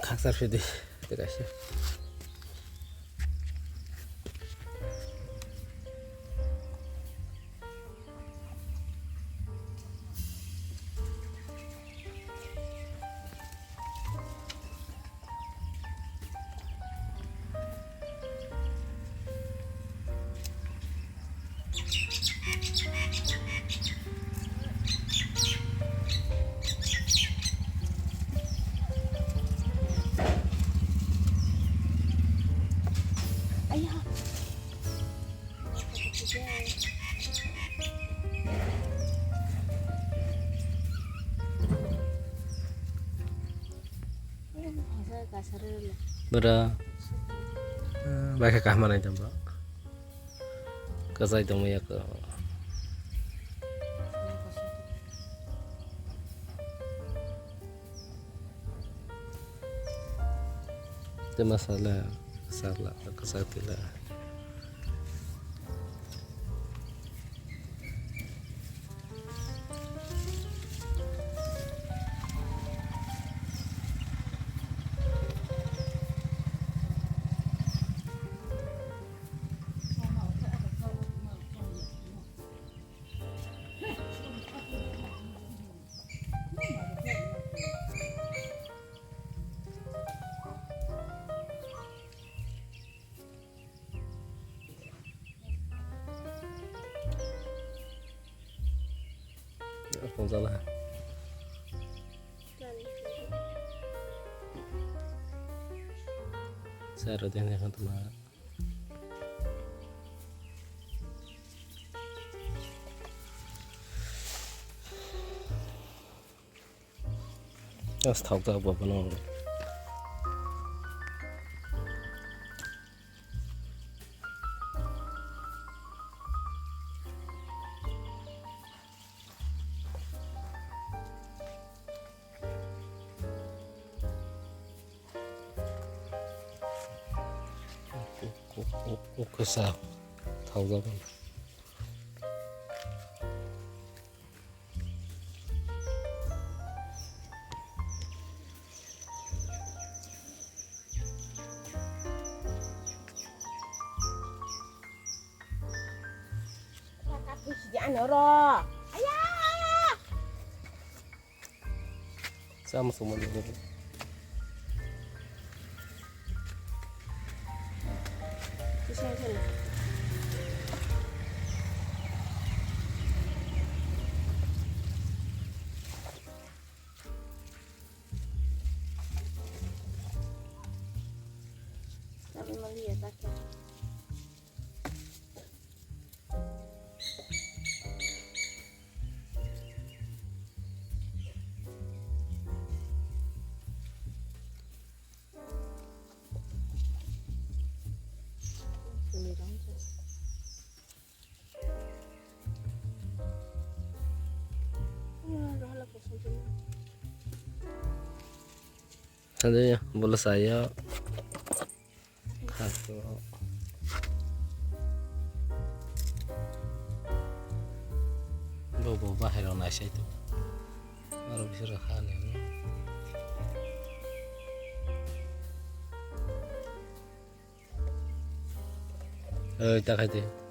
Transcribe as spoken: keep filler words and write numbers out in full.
Khakchar phidi, tei kaisa. Bwrw, ah, bai khe kaham manai tong bo. Kwchai tongmani ya ko. Tei masala, masala, kwchak tila. Tong jala. Sir, rode ne tuma. As thok ta bo bono. Kisa thok ta bo. Ano ro. Aya! Sama sama dulu. Sandi, bola saya. Khato. Bo, bo, bahai rok naisai to. Aro bisor kha ni. Oi, ta khai de.